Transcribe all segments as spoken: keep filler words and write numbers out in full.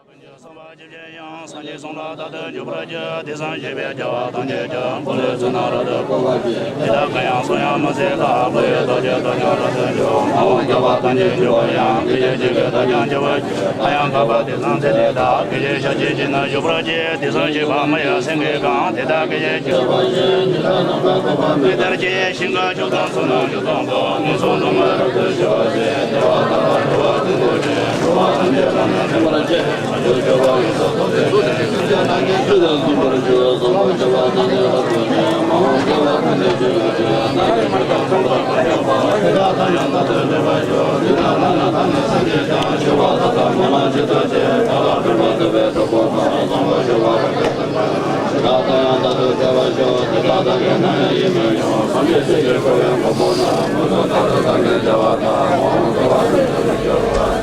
ཀུན་གྱི་བསམ་པ་ཇི་བཞིན་ཡང་སངས་རྒྱས་གསུང་ལ་བདག་ཏུ་འཇུག་པར་བགྱི། དེ་བཞིན་གཤེགས་པའི་རྒྱལ་བ་ཐམས་ཅད་ཀྱང་འཁོར་ལོའི་ཚུལ་རྣམས་རབ་ཏུ་བསྐོར་བར་བགྱི། དེ་དག་གང་ཡང་གསུང་ཡང་མི་ཟད་ལ། འཁོར་བའི་ཚོགས་ཀྱི་བདག་ཀྱང་རབ་ཏུ་འཇུག། མ་འོངས་རྒྱལ་བ་ཐམས་ཅད་འཇུག་པར་ཡང་། སྐད་ཅིག་གཅིག་གིས་བདག་ཀྱང་འཇུག་པར་འགྱུར། ཨ་ཡང་ཁ་པ་དེ་བཞིན་ཚེ་འདི་དག་སྐད་ཅིག་ཞག་གཅིག་ཕྱིར་ན་འཇུག་པར་བགྱི། དེ་བཞིན་གཤེགས་པ་མ་ཡ་སེང་གེ་གང་། དེ་དག་སྐད་ཅིག་གཅིག་ཕྱིར་ན་འཇུག་པར་བགྱི། ཞིང་ཁམས་བཅུ་དང་ཕྱོགས་རྣམས་ཀྱི་སྟོང་དུ། ངན་སོང་སྡུག་བསྔལ་རབ་ཏུ་ཞི་བར་བྱེད། བདེ་བ་དང་འགྲོ་བ་ཀུན་ཏུ་སྤྱོད། འགྲོ་བ་ཐམས་ཅད་རབ་ཏུ་ཕྱུང་བར་བྱེད། བྱང་ཆུབ་སྤྱོད་པ་ཡོངས་སུ་རྫོགས་པའི་སེམས། ཐམས་ཅད་བདག་གིས་ཆོས་དང་མཐུན་པར་བྱ། བཟང་པོ་སྤྱོད་པ་ཐམས་ཅད་རབ་ཏུ་ཕྱུང་། མ་འོངས་རྒྱལ་བ་ཐམས་ཅད་མཆོད་པར་བགྱི། བདག་གིས་ཆོས་དང་མཐུན་པར་སྤྱོད་པ། དེ་དག་ཐམས་ཅད་བདག་ཏུ་འཛིན་པར་བྱ། དེ་དག་ལ་ནི་བདག་ནི་སངས་རྒྱས་ཀྱང་། ཞི་བ་དག་དང་མ་ལང་ཇི་ལྟར་བྱེད། བདག་ལ་ཕན་པ་ཐོབ་པའི་གྲོགས་པོ་དང་། བཟང་པོ་སྤྱོད་པ་རབ་ཏུ་བསྟན་པ་དང་། དེ་དག་དང་ཡང་དག་ཏུ་བྲལ་བར་ཤོག། དེ་དག་བདག་གིས་ནམ་ཡང་ཡིད་མི་དབྱུང་། ཐམས་ཅད་ཆོས་ཀྱིས་འགྲོ་བའི་མགོན་པོ་རྣམས། མངོན་སུམ་རྟག་ཏུ་བདག་གིར་བརྩེ་བ་དང་། མ་འོངས་རྒྱལ་བ་ཐམས་ཅད་ཀྱི་སྤྱི་ཕན་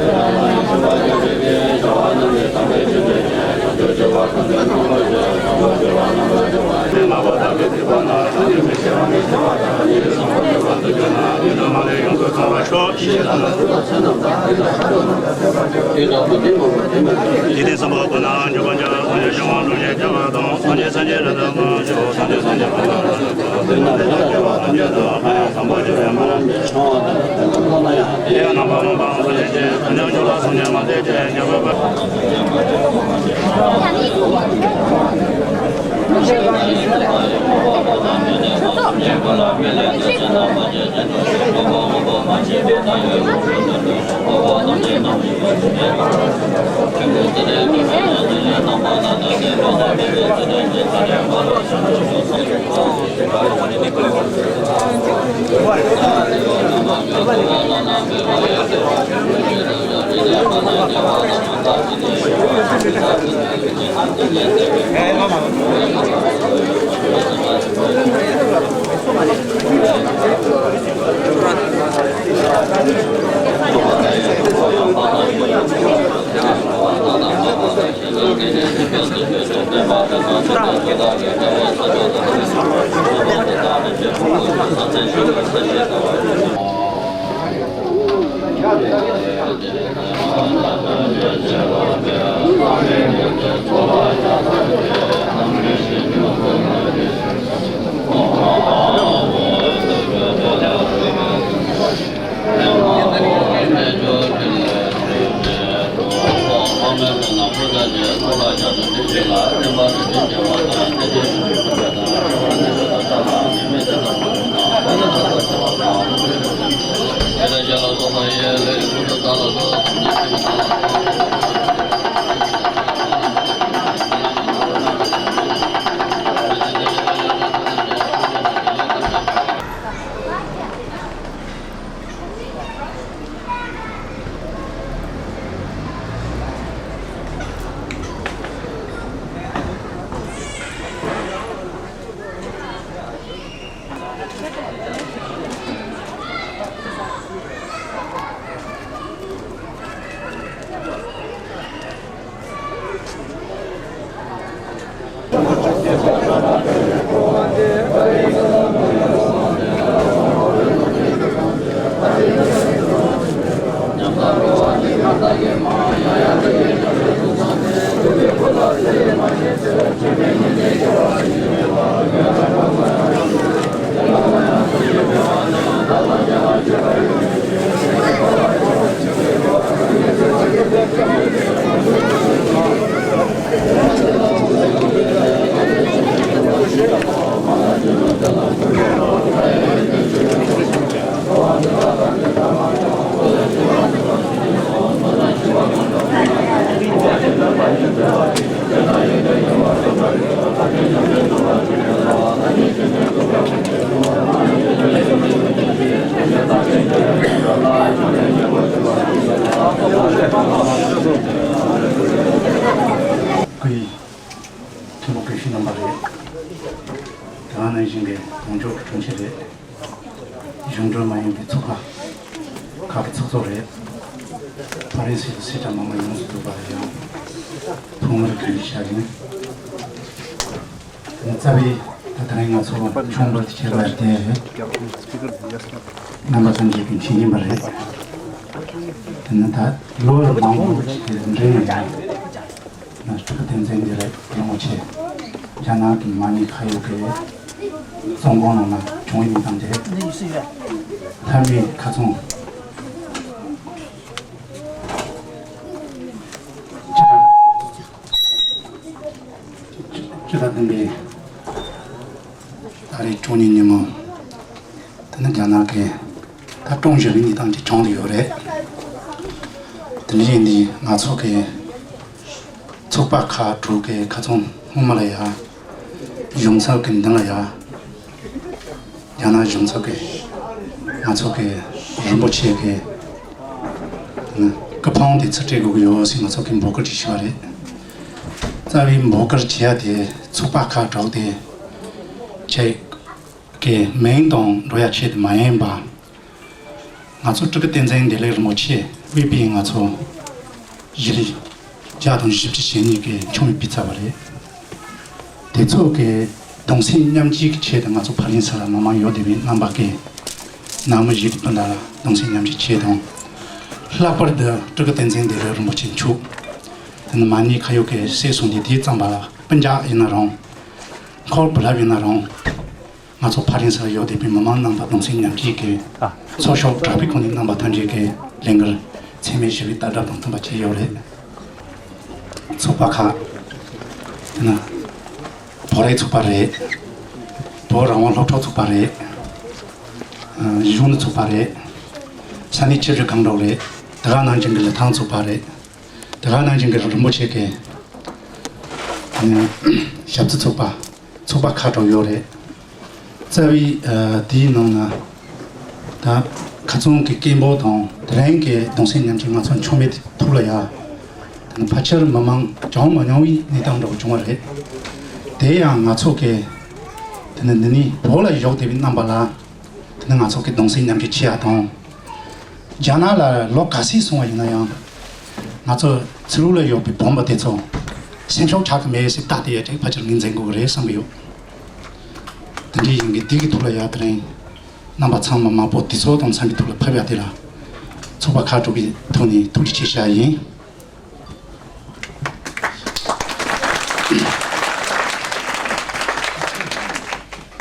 ཕྱིར། བྱང་ཆུབ་སྤྱོད་པ་ཐམས་ཅད་རྣམ་པར་བཤད། བཟང་པོ་སྤྱོད་པ་རྣམ་པར་སྦྱོང་བ་ཡིས། ནག་པོ་དག་གི་སྡིག་པ་རྣམས། ཐམས་ཅད་མི་བྱེད་པ་མི་བྱེད་པ་དང་། ཉེས་པའི་བཟང་པོ་སྤྱོད་པ་འདི་ཚོ་རྣམས། ཡུན་དུ་མ་ལུས་ཡོངས་སུ་བྱང་བར་ཤོག། ཡེ་ཤེས་དང་ནི་ཚུལ་དང་ཚེ་རྣམས་དང་། དེ་དག་ཐམས་ཅད་མ་འོངས་པ་དེ་མ་ཐག་ཏུ། དེ་དག་བསམ་པ་ཀུན་ནས་འཇོམས་པར་བྱ། སངས་རྒྱས་བྱང་བ་ལུས་ཀྱི་ཁྱབ་པ་དང་། ཐམས་ཅད་སངས་རྒྱས་རབ་ཏུ་བསྔགས་ཤིང་། ཐམས་ཅད་སངས་རྒྱས་ཀུན་ལ་རབ་ཏུ་བསྔགས། དེ་རྣམས་ཐམས་ཅད་ཐམས་ཅད་དང་། གང་ཡང་བཟང་པོ་སྤྱོད་པའི་སྨོན་ལམ་འདི་བྱང་བ་དང་། དེ་རྣམས་ལ་ཡང་དེ་ཡང་རྣམ་པར་སྨིན་པའང་སངས་རྒྱས་ཀྱི། ཐམས་ཅད་མཆོག་ལ་སངས་རྒྱས་མ་ཟད་ཀྱི། ཉན་པར་ སྐུའི་མཐོན་པོ་དགེ་བཤེས་རྣམ་པ་རེད། དེ་ག་ནང་བཞིན་གྱི་གདུང་ཕྱོགས་ཀྱི་དྲུང་ཆེ་རེད། གཞུང་འབྲེལ་མ་ཡིན་པའི་ཚོགས་པ་ཁག་གི་ཚོགས་གཙོ་རེད། ཕ་རན་སི་གི་སེར་སྐྱ་མང་མང་ཡོངས་སུ་འདུས་པ་ལ་ཡང་ཐོག་མར་གུས་བརྩི་ཞུ་ཡིན། རྩ་བའི་ད་ད་རིང་ང་ཚོ་ཆུང་བར་ཁྱེར་བ་དེ་རེད། རྣམ་པ་ཚོ་འཇིག་གི་མཁྱེན་ཡིན་པ་རེད། དེ་ནི་ད་ལོ་མང་པོ་ཞིག་གི་འབྲེལ་ཡོད་ཡིན། ང་སྤྲུལ་སྐུ་བསྟན་འཛིན་འདི་རེད། རིན་པོ་ཆེ་རྒྱ་ནག་གི་མ་ཎི་ཁ་ཡོག་གི་བཙོན་ཁང་ནང་ན་བྱུང་ཡིན་དང་དེ་ལྷ་མིའི་ཁ་ཚོན། སྤྱི་ཟླ་བདུན་པའི་ཏ་རིག་བཅུ་གཉིས་ཉིན་མོ། དེ་ནི་རྒྱ་ནག་གི་ད་ཀྲུང་ཞི་བའི་གནས་སྟངས་ཀྱི་བྱུང་དུ་ཡོད་རེད། དེ་འདྲ་ཡིན་དུས་ང་ཚོ་གི་ཚོགས་པ་ཁག་དྲུག་གི་ཁ་ཚོན་སྔོན་མ་ལ་ཡ་གཞུང་ཚབ་ཀྱི་མདུན་ལ་ཡ་རྒྱ་ནག་གཞུང་ཚབ་ཀྱི་ང་ཚོ་གི་རིན་པོ་ཆེ་གི་སྐུ་ཕུང་དེ་ཚུར་སྤྲད་དགོས་ཀྱི་ཡོད་ཟེར་ང་ཚོ་གི་འབོད་སྐུལ་ཅིག་ཞུས་པ་རེད། རྩ་བའི་འབོད་སྐུལ་བྱེད་ཡ་དེ་ཚོགས་པ་ཁག་དྲུག་དེ་ཆེད། གི་མིང་དང་འགྲོ་ཡ་ཆེད་དུ་མ་ཡིན་པ། ང་ཚོ་སྤྲུལ་སྐུ་བསྟན་འཛིན་བདེ་ལེགས་རིན་པོ་ཆེ་དབུས་པའི་ང་ཚོ་གཞི་རིམ་བརྒྱ་དང་བཞི་བཅུ་ཞེ་གཉིས་ཀྱི་ཆུང་བའི་སྤུས་ཚད་པ་རེད། དེ་ཚོ་གི་གདུང་སེམས་མཉམ་སྐྱེད་ཀྱི་ཆེད་དུ་ང་ཚོ་ཕ་རན་སི་ལ་མི་མང་ཡོད་བསྡད་པའི་རྣམ་པ་གི་ནང་མི་གཞི་རིམ་སྤུན་ཟླ་ལ་གདུང་སེམས་མཉམ་སྐྱེད་ཆེད་དང་། ལྷག་པར་དུ་སྤྲུལ་སྐུ་བསྟན་འཛིན་བདེ་ལེགས་རིན་པོ་ཆེ་མཆོག་དེ་ནི་མ་ཎི་ཁ་ཡོག་གི་སྲས་གསུམ་དེ་དེའི་གཙང་པ་ལ་སྤུན་ཀྱག་ཡིན་ན་རུང་། འཁོར་བུ་ལྷབ་ཡིན་ན་རུང་། ང་ཚོ་ཕ་རན་སི་ལ་ཡོད་བསྡད་པའི་མི་མང་རྣམ་པ་གདུང་སེམས་མཉམ་སྐྱེད་ཀྱིས་ཚོགས་ཞུགས་གྲགས་པའི་ཁོངས་ནས་རྣམ་པ་ཐམས་ཅད་ཀྱི་ལས་འགུལ་ཚད་མེད་ཞི་བའི་ལྟ་གྲུབ་དང་མཐུན་པ་བྱས་ཡོད་རེད། ཚོགས་པ་ཁག་དེ་ནི་བོད་རིགས་ཚོགས་པ་རེད། བོད་རང་དབང་སློབ་ཕྲུག་ཚོགས་པ་རེད། གཞོན་ནུ་ཚོགས་པ་རེད། ས་གནས་ཆབ་སྲིད་གང་དྲག་རེད། དེ་ག་ནང་བཞིན་གྱི་ལི་ཐང་ཚོགས་པ་རེད། དེ་ག་ནང་བཞིན་གྱི་རིན་པོ་ཆེ་གི་ཞབས་ཕྱི་ཚོགས་པ། ཚོགས་པ་ཁག་དྲུག་ཡོད་རེད། རྩ་བའི་ཨ་དེའི་ནང་ན་ད་ཁ་ཚོན་གྱི་སྐད་འབོད་དང་དེ་རིང་གི་གདུང་སེམས་མཉམ་སྐྱེད་ང་ཚོ་མཆོད་མེ་དེ་ཐུགས་ལ་ཡ། དེ་ནི་ཕལ་ཆེར་མི་མང་བྱུང་མ་མྱོང་བའི་གནས་སྟངས་འདྲ་བོ་བྱུང་བ་རེད། དེ་ཡང་ང་ཚོ་གི་དེ་ནི་འདི་ནས་བོད་ལ་བཞུགས་བསྡད་པའི་རྣམ་པ་ལ། དེ་ནི་ང་ཚོ་གི་གདུང་སེམས་མཉམ་སྐྱེད་ཆེ་ཡ་དང་། རྒྱ་ནག་ལ་ལོ་ག་ཚོད་སོང་བ་ཡིན་ན་ཡང་། ང་ཚོ་ཚུར་ལ་ཡོད་པའི་བོད་པ་དེ་ཚོ་སེམས་ཤུགས་ཆག་གི་མེད་ཟེར་ལྟ་དེ་ཡ་ཅིག་ཕལ་ཆེར་ངོས་འཛིན་དགོས་ཀྱི་རེད་བསམ་གྱི་ཡོད། དེ་འདྲའི་ཡིན་གྱི་དེ་གི་ཐོག་ལ་ཡ་དེ་རིང་རྣམ་པ་ཚང་མ་མང་པོ་དེ་ཚོ་དང་འཚམས་པའི་ཐོག་ལ་ཕེབས་ཡ་དེ་ལ་ཚོགས་པ་ཁག་དྲུག་གི་ཐོག་ནས་ཐུགས་རྗེ་ཆེ་ཞུ་ཡ་ཡིན།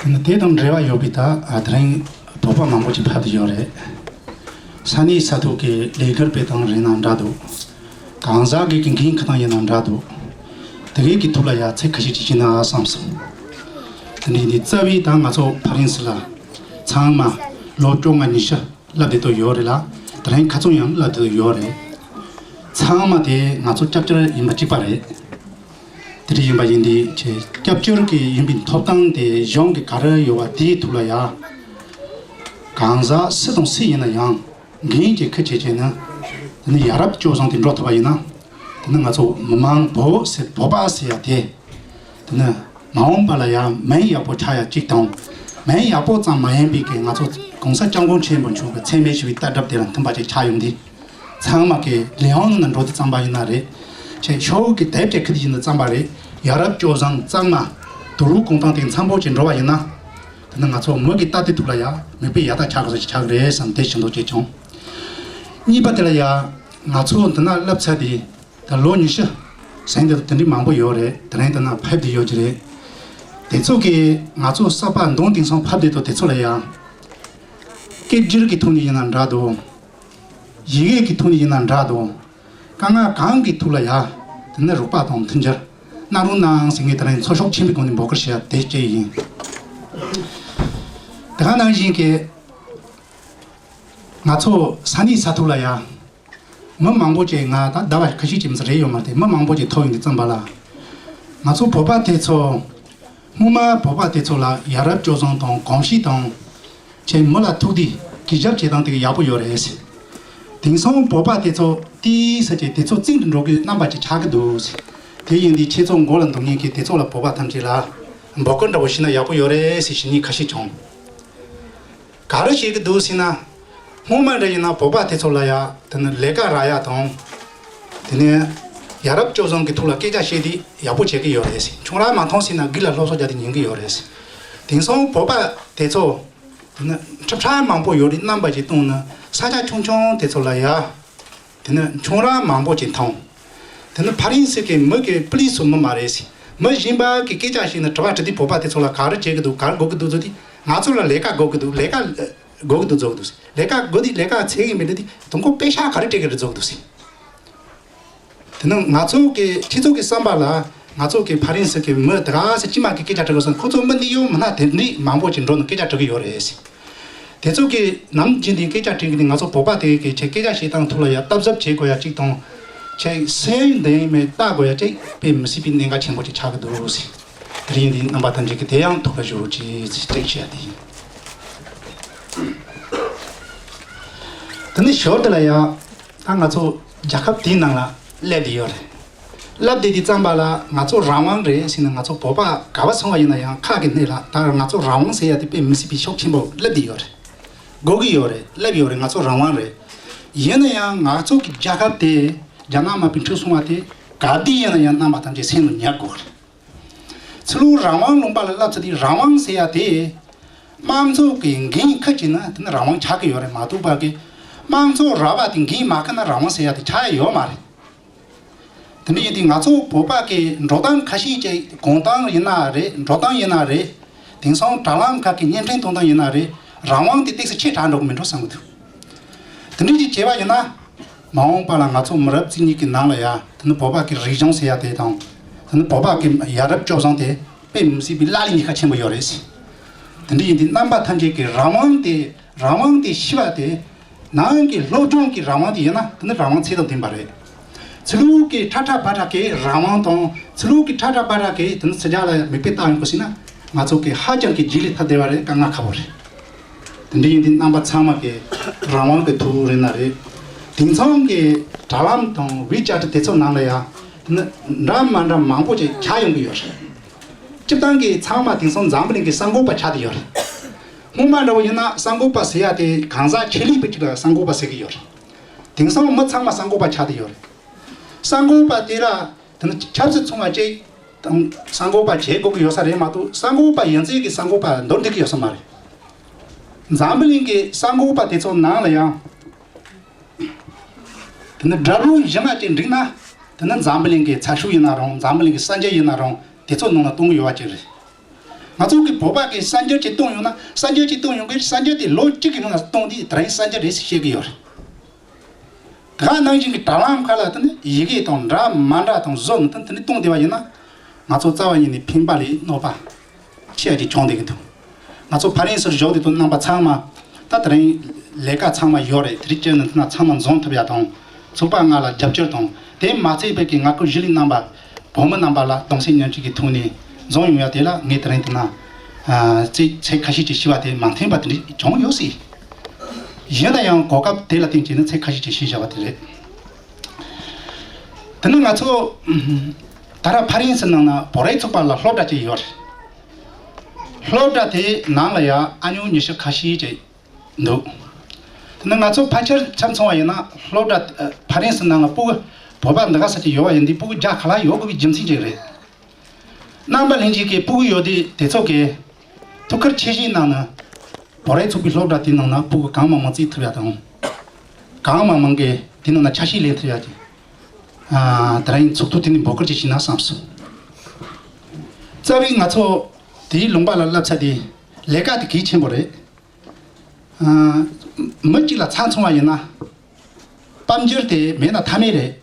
དེ་ནི་དེ་དང་འབྲེལ་བ་ཡོད་པའི་ད་ཨ་དེ་རིང་བོད་པ་མང་པོ་ཅིག་ཕེབས་བསྡད་ཡོད་རེད། ས་གནས་ས་ཐོག་གི་ལས་ཀར་སྤེལ་སྟངས་རེད་ན་འདྲ་འདུག་གང་ཟག་གི་གི་འགན་འཁུར་སྟངས་ཡིན་ན་འདྲ་འདུག་དེ་གའི་གི་ཐོག་ལ་ཡ་ཚིག་ཁ་ཤས་ཅིག་བྱས་ན་བསམ་སོང་། དེ་འདྲའི་འདི་རྩ་བའི་ད་ང་ཚོ་ཕ་རན་སི་ལ་ཚང་མ་ལོ་བཅོ་ལྔ་ཉི་ཤུ་བསླབ་བསྡད་དོ་ཡོད་རེད་ལ། དེ་རིང་ཁ་ཚོན་ཡང་བསླབ་བསྡད་དོ་ཡོད་རེད། ཚང་མ་དེ་ང་ཚོ་སྐྱབས་བཅོལ་ཡིན་པ་གཅིག་པ་རེད། དེ་འདྲ་ཡིན་པ་ཡིན་དུས་ཆེ་སྐྱབས་བཅོལ་གྱི་ཡིན་པའི་ཐོབ་ཐང་དེ་གཞུང་གི་ག་རེ་ཡོད་པ་དེའི་ཐོག་ལ་ཡ། གང་ཟག་སུ་དང་སུ་ཡིན་ན་ཡང་འགན་གྱི་ཁུར་བྱེད་བྱས་ན། དེ་ནི་ཡ་རབས་སྤྱོད་བཟང་དེ་འགྲོ་ཐུབ་པ་ཡིན་ན། དེ་ནི་ང་ཚོ་མི་མང་བོད་ཟེར་བོད་པ་ཟེར་ཡ་དེ། དེ་ནི་མ་འོངས་པ་ལ་ཡང་མིང་ཡག་པོ་ཆགས་ཡ་གཅིག་དང་། མིང་ཡག་པོ་ཙམ་མ་ཡིན་པའི་གི་ང་ཚོ་གོང་ས་སྐྱབས་མགོན་ཆེན་པོ་མཆོག་གི་འཚེ་མེད་ཞི་བའི་ལྟ་གྲུབ་དེ་ལ་མཐུན་པ་ཅིག་ཆགས་ཡོང་དུས། ཚང་མ་གི་ལས་དབང་ནང་འགྲོ་དུས་ཙམ་པ་ཡིན་ན་རེད། ཆེ་ཤོག་གི་དེབ་ཀྱི་ཁུ་དུ་ཡིན་ན་ཙམ་པ་རེད། ཡ་རབས་སྤྱོད་བཟང་གཙང་མ་དུ་རུ་གོང་ཐང་དེ་འཚམ་པོ་ཅིག་འགྲོ་བ་ཡིན་ན། དེ་ནི་ང་ཚོ་མི་གི་ལྟ་དེ་ཐུག་ལ་ཡ་མིག་དཔེ་ཡག་ཐག་ཆགས་དགོས་ཆགས་རེད་བསམ་དེ་བཞིན་དུ་བྱེད་བྱུང་། གཉིས་པ་དེ་ལ་ཡ་ང་ཚོ་འདི་ན་བསླབ་ཚར་དེ་ད་ལོ་ཉི་ཤུ་ཟིན་དེ་དེ་འདྲའི་མང་པོ་ཡོད་རེད། དེ་རིང་འདི་ན་ཕེབས་དེ་ཡོད་ཀྱི་རེད། དེ་ཚོ་གི་ང་ཚོ་གསར་པ་མདུང་དེང་སང་ཕེབས་དེ་དོ་དེ་ཚོ་ལ་ཡ་སྐད་སྒྱུར་གི་ཐོག་ནས་ཡིན་ན་འདྲ་འདུག་ཡི་གེ་གི་ཐོག་ནས་ཡིན་ན་འདྲ་དང་། དཀའ་ངལ་གང་གི་ཐོག་ལ་ཡ། དེ་ནི་རོགས་པ་དང་མཐུན་འགྱུར་གནང་རོགས་གནང་ཟེར་ངས་དེ་རིང་ཚོགས་ཞུགས་ཆེན་པོའི་སྒོ་ནས་འབོད་སྐུལ་ཞུ་ཡ་དེ་བཅས་ཡིན། དེ་ག་ནང་བཞིན་གྱི་ང་ཚོ་ས་གནས་ས་ཐོག་ལ་ཡ། མི་མང་པོ་ཅིག་ང་ད་ཟླ་བ་ཁ་ཤས་ཅིག་མི་ཚེ་རེ་ཡོད་མ་རེད་དེ་མི་མང་པོ་ཅིག་ཐོབ་ཡོང་དུས་ཙམ་པ་ལ། ང་ཚོ་བོད་པ་དེ་ཚོ། སྔོན་མ་བོད་པ་དེ་ཚོ་ལ་ཡ་རབས་སྤྱོད་བཟང་དང་གོམས་གཤིས་དང་། ཁྱེད་མི་ལ་ཐུག་དུས་གུས་ཞབས་བྱེད་སྟངས་དེ་ག་ཡག་པོ་ཡོད་རེད་ཟེར། དེང་སང་བོད་པ་དེ་ཚོ་ཏི་ས་ཅིག་དེ་ཚོ་རྩིང་དུ་འགྲོ་གི་རྣམ་པ་ཅིག་ཆགས་ཀྱི་འདུག་ཟེར། དེ་ཡིན་དུས་ཁྱེད་ཚོ་མགོ་ལ་འདུག་མཁན་གྱི་དེ་ཚོ་ལ་བོད་པ་ཐམས་ཅད་ལ་འབོད་སྐུལ་འདྲ་བོ་ཞུས་ན་ཡག་པོ་ཡོད་རེད་ཟེར་ཞུ་མཁན་ཁ་ཤས་བྱུང་། ག་རེ་བྱེད་ཀྱི་འདུག་ཟེར་ན། སྔོན་མ་འདྲ་ཡིན་ན་བོད་པ་དེ་ཚོ་ལ་ཡ་དེ་ནི་ལས་ཀ་རག་ཡ་དང་། དེ་ནས་ཡ་རབས་སྤྱོད་བཟང་གི་ཐོག་ལ་སྐད་ཆ་བཤད་དུས་ཡག་པོ་བྱེད་ཀྱི་ཡོད་རེད་ཟེར། ཁྱོད་རང་མ་མཐོང་ཟེར་ན་སྒེར་ལ་སློབ་གསོ་རྒྱག་དུས་ཉན་གྱི་ཡོད་རེད་ཟེར། དེང་སང་བོད་པ་དེ་ཚོ་དེ་ནི་ཁྲི་ཕྲག་མང་པོ་ཡོད་རེད། རྣམ་པ་ཅིག་བཏང་ན་ས་ཆ་ཆུང་ཆུང་དེ་ཚོ་ལ་ཡ། དེ་ནི་ཁྱོད་རང་མང་པོ་ཅིག་མཐོང་། དེ་ནི་ཕ་རན་སི་གི་མི་གི་པུ་ལི་སི་མི་མ་རེད་ཟེར། མི་གཞན་པ་གི་སྐད་ཆ་བཤད་ན་དྲི་བ་དྲི་དུས་བོད་པ་དེ་ཚོ་ལ་ག་རེ་བྱེད་ཀྱི་འདུག་ག་རེ་དགོས་ཀྱི་འདུག་ཟེར་དུས། ང་ཚོ་ལ་ལས་ཀ་དགོས་ཀྱི་འདུག་ལས་ཀ་དགོས་ཀྱི་འདུག་བཟོ་གི་འདུག་ལས་ཀ་དགོས་དུས་ལས་ཀ་འཚོལ་གྱི་མེད་དུས་དུས་དུས་ཁོ་པེ་ཤག་ག་རེ་སྤྲད་ཀྱི་རེད་བཟོ་གི་འདུག་ཟེར། དེ་ནི་ང་ཚོ་གི་ཁྱེད་ཚོ་གི་བསམ་པ་ལ་ང་ཚོ་གི་ཕ་རན་སི་གི་མི་དེ་ག་ཟེར་ཅི་མ་གི་སྐད་ཆ་དྲི་གི་སོང་། ཁོ་ཚོ་མི་འདི་ཡོད་མི་སྣ་དེ་འདྲའི་མང་པོ་ཅིག་འགྲོ་ནས་སྐད་ཆ་དྲི་གི་ཡོད་རེད་ཟེར། དེ་ཚོ་གི་ནམ་རྒྱུན་དེ་སྐད་ཆ་དྲི་གི་དེ་ང་ཚོ་བོད་པ་དེ་གི་ཆེ་སྐད་ཆ་བཤད་སྟངས་ཐོག་ལ་ཡ་སྟབས་གཟབ་བྱེད་དགོས་ཡ་གཅིག་དང་། ཆེ་སེམས་ལྡན་མེད་ལྟ་དགོས་ཡ་གཅིག་དཔེ་མི་སྲིད་པའི་གནད་འགག་ཆེན་པོ་ཅིག་ཆགས་ཀྱི་འདུག་ཟེར། དེ་རིང་འདི་རྣམ་པ་ཐམས་ཅད་ཀྱི་དེ་ཡང་ཐུགས་ལ་བཞུགས་ཅེས་ཅིག་བཤད་དེ་ཡིན། དེ་ནི་ཞོར་དེ་ལ་ཡ་ད་ང་ཚོ་རྒྱལ་ཁབ་དེའི་ནང་ལ་སླེབས་བསྡད་ཡོད་རེད། སླེབས་བསྡད་དུས་ཙམ་པ་ལ་ང་ཚོ་རང་དབང་རེད་ཟེར་ནས་ང་ཚོ་བོད་པ་ག་པར་སོང་བ་ཡིན་ན་ཡང་ཁ་གི་སྣེ་ལ་ད་ང་ཚོ་རང་དབང་ཟེར་ཡ་དེ་དཔེ་མི་སྲིད་པའི་ཤུགས་ཆེན་པོ་སླེབས་བསྡད་ཡོད་རེད། དགོས་ཀྱི་ཡོད་རེད། སླེབས་ཡོད་རེད། ང་ཚོ་རང་དབང་རེད། ཡིན་ན་ཡང་ང་ཚོ་གི་རྒྱལ་ཁབ་དེ་རྒྱ་ནག་དམར་པོས་འཁྲུག་སོང་བ་དེ་ག་དུས་ཡིན་ན་ཡང་རྣམ་པ་ཐམས་ཅད་སེམས་ལ་ཉར་དགོས་རེད། ཚུར་རང་དབང་ལུང་པ་ལ་སླེབས་ཚར་དུས་རང་དབང་ཟེར་ཡ་དེ། དམངས་གཙོ་གི་འགན་ཁུར་བྱས་ན་དེ་ནི་རང་དབང་ཆགས་ཀྱི་ཡོད་རེད་མ་གཏོགས་པ་གི། དམངས་གཙོ་ར་བ་དེ་འགན་མ་ཁུར་ན་རང་དབང་ཟེར་ཡ་དེ་ཆགས་ཡ་ཡོད་མ་རེད། དེ་འདྲ་ཡིན་དུས་ང་ཚོ་བོད་པ་གི་འགྲོ་སྟངས་ཁ་ཤས་ཀྱི་གོམ་སྟངས་ཡིན་ན་རེད། འགྲོ་སྟངས་ཡིན་ན་རེད། དེང་སང་དྲ་ལམ་ཁག་གི་བརྙན་འཕྲིན་གཏོང་སྟངས་ཡིན་ན་རེད། རང་དབང་དེ་ཏོག་ཙམ་ཆེ་དྲགས་འགྲོ་གི་མིན་འགྲོ་བསམ་གི་འདུག་དེ་འདྲ་ཅིག་བྱས་པ་ཡིན་ན། མ་འོངས་པ་ལ་ང་ཚོ་མི་རབས་གཅིག་གཉིས་ཀྱི་ནང་ལ་ཡ་དེ་ནི་བོད་པ་གི་རིག་གཞུང་ཟེར་ཡ་དེ་དང་། དེ་ནི་བོད་པ་གི་ཡ་རབས་སྤྱོད་བཟང་དེ་དཔེ་མི་སྲིད་པའི་བླ་ལ་ཉེན་ཁ་ཆེན་པོ་ཡོད་རེད། དེ་འདྲ་ཡིན་དུས་རྣམ་པ་ཐམས་ཅད་ཀྱི་རང་དབང་དེ་རང་དབང་དེ་ཤི་བ་དེ། ནང་གི་སློབ་སྦྱོང་གི་རང་དབང་དེ་ཡིན་ན་དེ་ནི་རང་དབང་ཚད་དང་ལྡན་པ་རེད། ཕྱི་ལོགས་ཀྱི་ཁྲ་ཁྲ་བ་ཁྲ་གི་རང་དབང་དང་ཕྱི་ལོགས་ཀྱི་ཁྲ་ཁྲ་བ་ཁྲ་གི་དེ་ནི་ཕྱི་རྒྱལ་ལ་མིག་དཔེ་བལྟ་ཡོང་དགོས་ཟེར་ན་ང་ཚོ་གི་ཧ་ཅང་གི་རྗེས་ལུས་ཐེབས་བསྡད་པ་རེད། དཀའ་ངལ་ཁག་པོ་རེད། དེ་འདྲ་ཡིན་དུས་རྣམ་པ་ཚང་མ་གི་རང་དབང་གི་ཐོག་རེད་ན་རེད། དེང་སང་གི་དྲ་ལམ་དང་ཝི་ཅེ་ཊི་དེ་ཚོ་ནང་ལ་ཡ་དེ་ནི་འདྲ་མ་འདྲ་མང་པོ་ཅིག་ཆགས་ཡོང་གི་ཡོད་རེད། སྤྱིར་བཏང་གི་ཚང་མ་དེང་སང་འཛམ་བུ་གླིང་གི་གསར་འགོད་པ་ཆགས་བསྡད་ཡོད་རེད། སྔོན་མ་འདྲ་བོ་ཡིན་ན་གསར་འགོད་པ་ཟེར་ཡ་དེ་གང་ཟག་ཆེད་ལས་པ་ཅིག་ལ་གསར་འགོད་པ་ཟེར་གི་ཡོད་རེད། དེང་སང་མི་ཚང་མ་གསར་འགོད་པ་ཆགས་བསྡད་ཡོད་རེད། གསར་འགོད་པ་དེ་ལ་དེ་ནི་ཆབ་སྲིད་ཚོང་བ་ཅིག་དང་གསར་འགོད་པ་བྱེད་དགོས་ཀྱི་ཡོད་ས་རེད་མ་གཏོགས་གསར་འགོད་པ་ཡིན་ཚད་ཀྱི་གསར་འགོད་པ་འདོར་འདོད་ཀྱི་ཡོད་ས་མ་རེད། འཛམ་བུ་གླིང་གི་གསར་འགོད་པ་དེ་ཚོ་ནང་ལ་ཡང་། དེ་ནི་དགྲ་བོ་གཞན་ལ་ཅིག་འགྲིག་ན། དེ་ནི་འཛམ་བུ་གླིང་གི་ཚགས་ཤོག་ཡིན་ན་རུང་འཛམ་བུ་གླིང་གི་གསར་འགྱུར་ཡིན་ན་རུང་དེ་ཚོ་ནང་ལ་གཏོང་གི་ཡོད་པ་ཅིག་རེད། ང་ཚོ་གི་བོད་པ་གི་གསར་འགྱུར་ཅིག་གཏོང་ཡོང་ན་གསར་འགྱུར་ཅིག་གཏོང་ཡོང་གི་གསར་འགྱུར་དེ་ལོ་གཅིག་གི་ནང་ལ་གཏོང་དུས་དེ་རིང་གསར་འགྱུར་རེད་ཟེར་བཤད་གི་ཡོད་རེད། དེ་ག་ནང་བཞིན་གྱི་དྲ་ལམ་ཁག་ལ་དེ་ནི་ཡི་གེ་དང་འདྲ་མ་འདྲ་དང་བཟོ་ནི་དེ་ནི་གཏོང་བསྡད་པ་ཡིན་ན། ང་ཚོ་རྩ་བ་ཉིད་ནས་ཕན་པ་ལས་གནོད་པ་ཆེ་བ་ཅིག་བྱུང་བསྡད་ཀྱི་འདུག་ང་ཚོ་ཕ་རན་སིར་བཞུགས་བསྡད་དུས་རྣམ་པ་ཚང་མ་ད་དེ་རིང་ལས་ཀ་ཚང་མ་ཡོད་རེད། དེ་རིང་སྤྱིར་ནི་ཚང་མ་འཛོམས་ཐུབ་ཡ་དང་ཚོགས་པ་ལྔ་ལ་རྒྱབ་སྐྱོར་དང་དེ་མ་ཚད་བོད་ཀྱི་ང་ཁུལ་གཞིས་ལུས་རྣམ་པ་བོད་མི་རྣམ་པ་ལ་གདུང་སེམས་མཉམ་སྐྱེད་ཀྱི་ཐོག་ནས་འཛོམས་ཡོང་ཡ་དེ་ལ་ངས་དེ་རིང་དེ་ན་ཚིག་ཚིག་ཁ་ཤས་ཅིག་ཞུ་བ་དེ་མ་མཐུན་པ་དེ་འདྲ་བྱུང་ཡོད་སྲིད། ཡིན་ན་ཡང་གོ་སྐབས་དེ་ལ་བརྟེན་བྱས་ནས་ཚིག་ཁ་ཤས་ཅིག་ཞུས་བཞག་པ་དེ་རེད། དེ་ནི་ང་ཚོ་ད་ར་ཕ་རན་སི་ནང་ན་བོད་རིགས་ཚོགས་པ་ལ་སློབ་གྲྭ་ཅིག་ཡོད་རེད། སློབ་གྲྭ་དེའི་ནང་ལ་ཡང་ཨ་ཉུང་ཉི་ཤུ་ཁ་ཤས་ཅིག་འདུག་དེ་ནི་ང་ཚོ་ཕལ་ཆེར་ཆ་མཚོན་པ་ཡིན་ན་སློབ་གྲྭ་ཕ་རན་སི་ནང་ལ་སྤུ་གུ་བོད་པ་འདི་ག་ས་ཅིག་ཡོད་པ་ཡིན་དུས་སྤུ་གུ་བརྒྱ་ཁ་ལྷག་ཡོད་དགོས་པའི་རྒྱུ་མཚན་ཅིག་རེད། རྣམ་པ་ལྷན་རྒྱས་ཀྱི་སྤུ་གུ་ཡོད་དུས་དེ་ཚོ་གི་ཐུགས་ཁུར་ཆེ་བཞེས་གནང་ན། བོད་རིགས་ཚོགས་པའི་སློབ་གྲྭ་དེའི་ནང་ན་སྤུ་གུ་གང་མང་མང་བཙལ་ཐུབ་ཡ་དང་། གང་མང་མང་གིས་དེའི་ནང་ན་ཆ་ཤས་ལེན་ཐུབ་ཡ་དེ། ཨ་དེ་རིང་ཚོགས་ཐུག་དེ་ནས་འབོད་སྐུལ་ཅིག་བྱས་ན་བསམ་སོང་། རྩ་བའི་ང་ཚོ་དེའི་ལུང་པ་ལ་སླེབས་ཚར་དུས་ལས་ཀ་དེ་གལ་ཆེན་པོ་རེད། ཨ་མི་གཅིག་ལ་ཆ་མཚོན་པ་ཡིན་ན། དཔལ་འབྱོར་དེ་མེད་ན་མཐའ་མེད་རེད།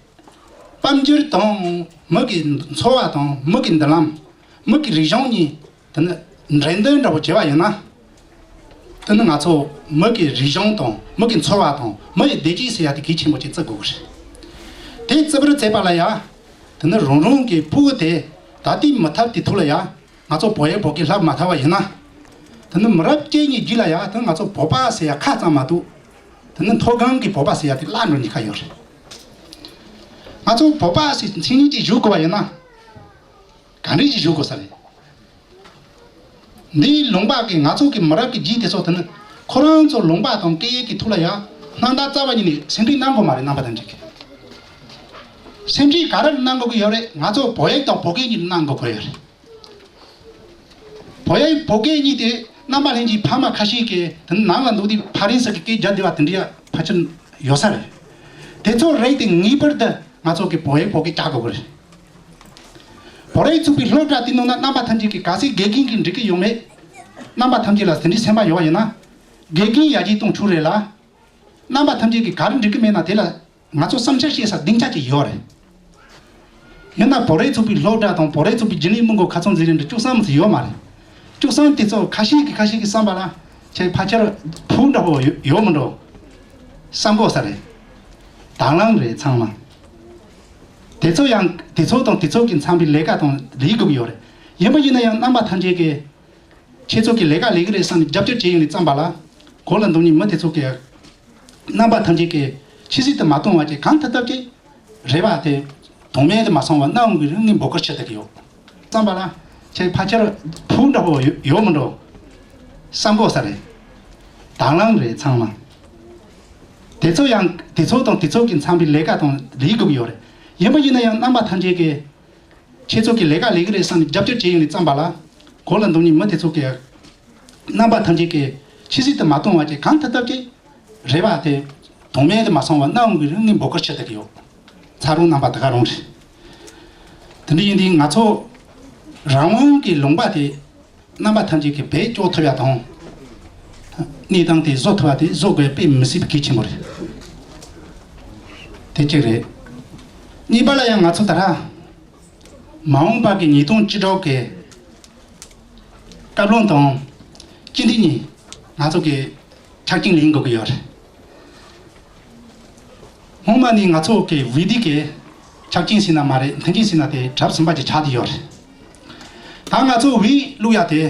དཔལ་འབྱོར་དང་མི་གི་འཚོ་བ་དང་མི་གི་མདུན་ལམ། མི་གི་རིག་གཞུང་གཉིས་དེ་ནི་འགྲན་བསྡུར་འདྲ་བོ་བྱས་པ་ཡིན་ན། དེ་ནི་ང་ཚོ་མི་གི་རིག་གཞུང་དང་མི་གི་འཚོ་བ་དང་མི་ཡི་བདེ་སྐྱིད་ཟེར་ཡ་དེ་གལ་ཆེན་པོ་ཅིག་བརྩི་དགོས་ཀྱི་རེད། དེ་བརྩི་བར་བྱེད་པ་ལ་ཡ། དེ་ནི་རང་རང་གི་སྤུ་གུ་དེ་ད་ལྟའི་མི་ཐབས་དེ་ཐུག་ལ་ཡ། ང་ཚོ་བོད་ཡིག་བོད་སྐད་བསླབ་མ་ཐུབ་པ་ཡིན་ན། དེ་ནི་མི་རབས་གཅིག་གཉིས་རྗེས་ལ་ཡ་དེ་ང་ཚོ་བོད་པ་ཟེར་ཡ་ཁ་ཙམ་མ་གཏོགས། དེ་ནི་མཐོ་སྒང་གི་བོད་པ་ཟེར་ཡ་དེ་བརླག་འགྲོ་ཉེན་ཁ་ཡོད་རེད། ང་ཚོ་བོད་པ་ཟེར་མཚན་ཉིད་ཅིག་ཞུ་དགོས་པ་ཡིན་ན། ག་འདྲ་ཞིག་བཞུགས་དགོས་ས་རེད། འདིའི་ལུང་པ་གི་ང་ཚོ་གི་མི་རབས་ཀྱི་རྗེས་དེ་ཚོ་དེ་ནི་ཁོ་རང་ཚོ་ལུང་པ་དང་སྐད་ཡིག་གི་ཐོག་ལ་ཡང་སྣང་དག་རྩ་བ་ཉིད་ནས་སེམས་ཁྲལ་གནང་དགོས་མ་རེད། རྣམ་པ་ཐམས་ཅད་ཀྱིས་སེམས་ཁྲལ་ག་རེ་གནང་དགོས་ཀྱི་ཡོད་རེད། ང་ཚོ་བོད་ཡིག་དང་བོད་སྐད་གཉིས་གནང་དགོས་ཀྱི་ཡོད་རེད། བོད་ཡིག་བོད་སྐད་གཉིས་དེ་རྣམ་པ་ལྷན་རྒྱས་ཕ་མ་ཁ་ཤས་ཀྱིས་དེ་ནང་ལ་འདུག་དུས་ཕ་རན་སི་གི་སྐད་རྒྱག་བསྡད་པ་དེ་འདྲ་ཕལ་ཆེར་ཡོད་ས་རེད། དེ་ཚོ་རེད་དེ་ངེས་པར་དུ་ང་ཚོ་གི་བོད་ཡིག་བོད་སྐད་རྒྱག་དགོས་ཀྱི་རེད། བོད་རིགས་ཚོགས་པའི་སློབ་གྲྭ་དེ་ནང་ན་རྣམ་པ་ཐམས་ཅད་ཀྱིས་གལ་སྲིད་དགེ་རྒན་གྱིས་འགྲིག་གི་ཡོད་མེད། རྣམ་པ་ཐམས་ཅད་ལ་དེ་འདྲའི་སེམས་པ་ཡོད་པ་ཡིན་ན། དགེ་རྒན་ཡར་རྒྱས་གཏོང་ཐུབ་རེད་ལ། རྣམ་པ་ཐམས་ཅད་ཀྱིས་ག་རེ་འགྲིག་གི་མེད་ན་དེ་ལ་ང་ཚོ་བསམ་འཆར་བཤད་ས་སྡིངས་ཆ་ཅིག་ཡོད་རེད། ཡིན་ན་བོད་རིགས་ཚོགས་པའི་སློབ་གྲྭ་དང་བོད་རིགས་ཚོགས་པའི་རྒྱུན་ལས་མི་འགོ་ཁ་ཚང་འཛིན་རིམ་འདི་བཅུ་གསུམ་ཙམ་ཡོད་མ་རེད། བཅུ་གསུམ་དེ་ཚོ་ཁ་ཤས་ཀྱིས་ཁ་ཤས་ཀྱིས་བསམ་པ་ལ་ཁྱེད་ཕལ་ཆེར་བུ་འདྲ་པོ་ཡོད་མི་འགྲོ་བསམ་གོ་ས་རེད། དང་བླངས་རེད་ཚང་མ། དེ་ཚོ་ཡང་དེ་ཚོ་དང་དེ་ཚོ་གི་འཚམས་པའི་ལས་ཀ་དང་ལས་དགོས་ཀྱི་ཡོད་རེད། ཡིན་པ་ཡིན་ན་ཡང་རྣམ་པ་ཐམས་ཅད་ཀྱིས་ཁྱེད་ཚོ་གི་ལས་ཀ་ལས་ཀྱི་རེད་བསམ་ནས་རྒྱབ་སྐྱོར་བྱེད་ཡོང་ནས་བརྩམས་པ་ལ་གོ་ལ་འདུག་ནས་མི་དེ་ཚོ་གི་རྣམ་པ་ཐམས་ཅད་ཀྱིས་ཕྱི་སྲིད་དུ་མ་གཏོང་བ་ཅིག་གང་ཐུབ་ཐུབ་ཅིག་རེ་བ་དེ་དོན་མེད་དུ་མ་སོང་བ་གནང་གི་རིང་ངས་འབོད་སྐུལ་ཞུ་བསྡད་ཀྱི་ཡོད། བསམ་པ་ལ་ཁྱེད་ཕལ་ཆེར་བུ་འདྲ་པོ་ཡོད་མི་འགྲོ་བསམ་གོ་ས་རེད། དང་བླངས་རེད་ཚང་མ། དེ་ཚོ་ཡང་དེ་ཚོ་དང་དེ་ཚོ་གི་འཚམས་པའི་ལས་ཀ་དང་ལས་དགོས་ཀྱི་ཡོད་རེད། ཡིན་པ་ཡིན་ན་ཡང་རྣམ་པ་ཐམས་ཅད་ཀྱིས་ཁྱེད་ཚོ་གི་ལས་ཀ་ལས་ཀྱི་རེད་བསམ་ནས་རྒྱབ་སྐྱོར་བྱེད་ཡོང་ནས་བརྩམས་པ་ལ་གོ་ལ་འདུག་ནས་མི་དེ་ཚོ་གི་རྣམ་པ་ཐམས་ཅད་ཀྱིས་ཕྱི་སྲིད་དུ་མ་གཏོང་བ་ཅིག་གང་ཐུབ་ཐུབ་ཅིག་རེ་བ་དེ་དོན་མེད་དུ་མ་སོང་བ་གནང་གི་རིང་ངས་འབོད་སྐུལ་ཞུ་བསྡད་ཀྱི་ཡོད། ཚ་རུང་རྣམ་པ་ད་ག་རང་རེད། དེ་འདྲ་ཡིན་དུས་ང་ཚོ་རང་དབང་གི་ལུང་པ་དེ་རྣམ་པ་ཐམས་ཅད་ཀྱིས་བེད་སྤྱོད་ཐུབ་ཡ་དང་། གནས་སྟངས་དེ་བཟོ་ཐུབ་པ་དེ་བཟོ་དགོས་དཔེ་མི་སྲིད་པའི་གལ་ཆེན་པོ་རེད། དེ་གཅིག་རེད། གཉིས་པ་ལ་ཡང་ང་ཚོ་ད་ར། མ་འོངས་པ་གི་ཉིས་སྟོང་བཅུ་དྲུག་གི་སྐབས་ལོ་དང་སྤྱི་ཟླ་གཉིས་ང་ཚོ་གི་ཆ་རྐྱེན་ལེན་དགོས་ཀྱི་ཡོད་རེད། སྔོན་མ་ནས་ང་ཚོ་གི་བོད་འདི་གི་ཆ་རྐྱེན་ཟེར་ན་མ་རེད། མཐུན་རྐྱེན་ཟེར་ན་དེ་གྲབས་ཟིན་པ་ཅིག་ཆགས་བསྡད་ཡོད་རེད། ད་ང་ཚོ་བོད་བླུག་ཡ་དེ་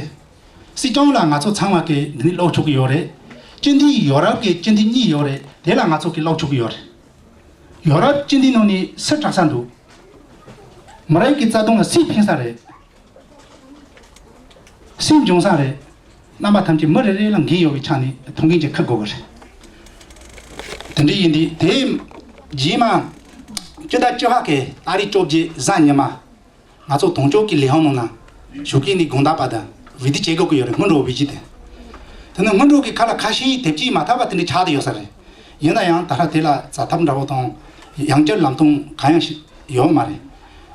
སྲིད་སྐྱོང་ལ་ང་ཚོ་ཚང་མ་གི་འདི་ནས་ཀློག་ཆོག་གི་ཡོད་རེད། སྤྱི་འཐུས་ཡོ་རོབ་ཀྱི་སྤྱི་འཐུས་གཉིས་ཡོད་རེད། དེ་ལ་ང་ཚོ་གི་ཀློག་ཆོག་གི་ཡོད་རེད། ཡོ་རོབ་སྤྱི་འཐུས་ནང་ནས་སུ་དྲག་ས་འདུག་མི་རིགས་ཀྱི་རྩ་དོན་ལ་སུས་ཕན་ས་རེད། སུས་འབྱུང་ས་རེད། རྣམ་པ་ཐམས་ཅད་མི་རེ་རེ་ལ་འགན་ཡོད་པའི་ཆ་ནས་ཐུགས་འགན་ཅིག་འཁུར་དགོས་པ་རེད། དེ་འདྲ་ཡིན་དུས་དེ་རྗེས་མ་སྤྱི་ཟླ་བཅུ་པ་གི་ཏ་རིག་བཅོ་བརྒྱད་གཟའ་ཉི་མ་ང་ཚོ་དོན་གཅོད་ཀྱི་ལས་ཁུངས་ནང་ན་ཞུགས་མཁན་ནི་དགོངས་དག་པ་དང་བེད་སྤྱོད་བྱེད་དགོས་ཀྱི་ཡོད་རེད། སྔོན་འགྲོ་བེད་སྤྱོད་དེ། དེ་ནི་སྔོན་འགྲོ་གི་ཁ་ལ་ཁ་ཤས་དེབ་སྐྱེལ་མ་ཐག་པ་དེ་འདྲ་ཆགས་བསྡད་ཡོད་ས་རེད། ཡིན་ན་ཡང་ད་ལྟ་དེ་ལ་རྩ་ཐབས་འདྲ་བོ་དང་ཡང་བསྐྱར་ལམ་སྟོན་གང་ཡང་ཞིག་ཡོད་མ་རེད།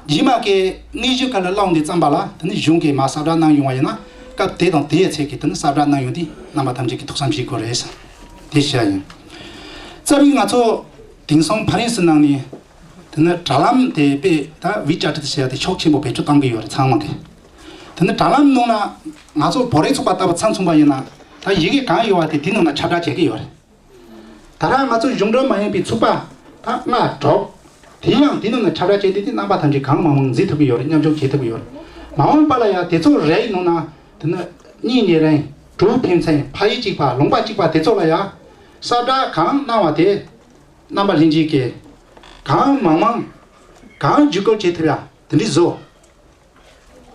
རྗེས་མ་གི་དངོས་གཞི་ཁ་ལ་སློང་དེ་བརྩམས་པ་ལ་དེ་ནི་གཞུང་གིས་མ་གསལ་བསྒྲགས་གནང་ཡོང་བ་ཡིན་ན་སྐབས་དེ་དང་དེའི་ཚེ་གི་དེ་ནི་གསལ་བསྒྲགས་གནང་ཡོང་དུས་རྣམ་པ་ཐམས་ཅད་ཀྱིས་ཐུགས་བསམ་བཞེས་དགོས་རེད་ཟེར་དེ་བཤད་ཡིན། རྩ་བའི་ང་ཚོ་དེང་སང་ཕ་རན་སི་ནང་ནས་དེ་ནི་དྲ་ལམ་དེ་དཔེ་ད་ཝི་ཅེ་ཊི་ཟེར་ཡ་དེ་ཤུགས་ཆེན་པོ་བེད་སྤྱོད་གཏང་གི་ཡོད་རེད་ཚང་མ་གི། དེ་ནི་དྲ་ལམ་ནང་ལ་ང་ཚོ་བོད་རིགས་ཚོགས་པ་ལྟ་བུ་ཚང་མཚོན་པ་ཡིན་ན་ད་ཡི་གེ་གང་ཡོད་པ་དེ་དེ་ནང་ལ་ཁྱབ་བསྒྲགས་བྱེད་ཀྱི་ཡོད་རེད། ད་ལྟ་ང་ཚོ་གཞུང་འབྲེལ་མ་ཡིན་པའི་ཚོགས་པ་ད་ལྔ་དྲུག་དེ་ཡང་དེ་ནང་ལ་ཁྱབ་བསྒྲགས་བྱས་ཏེ་དེ་རྣམ་པ་ཐམས་ཅད་གང་མང་མང་འཛུལ་ཐུབ་ཀྱི་ཡོད་རེད། མཉམ་ཞུགས་བྱེད་ཐུབ་ཀྱི་ཡོད་རེད། མ་འོངས་པ་ལ་ཡང་དེ་ཚོ་རེ་ཡི་ནང་ན་དེ་ནི་གཉིས་ཉེ་རིང་དྲུག་ཕན་ཚུན་ཕ་ཡུལ་གཅིག་པ་ལུང་པ་གཅིག་པ་དེ་ཚོ་ལ་ཡང་གསལ་བསྒྲགས་གང་གནང་བ་དེ་རྣམ་པ་ལྷན་རྒྱས་ཀྱིས་གང་མང་མང་གང་བརྒྱུད་སྐུར་བྱེད་ཐུབ་ཡ་དེ་འདྲའི་བཟོ།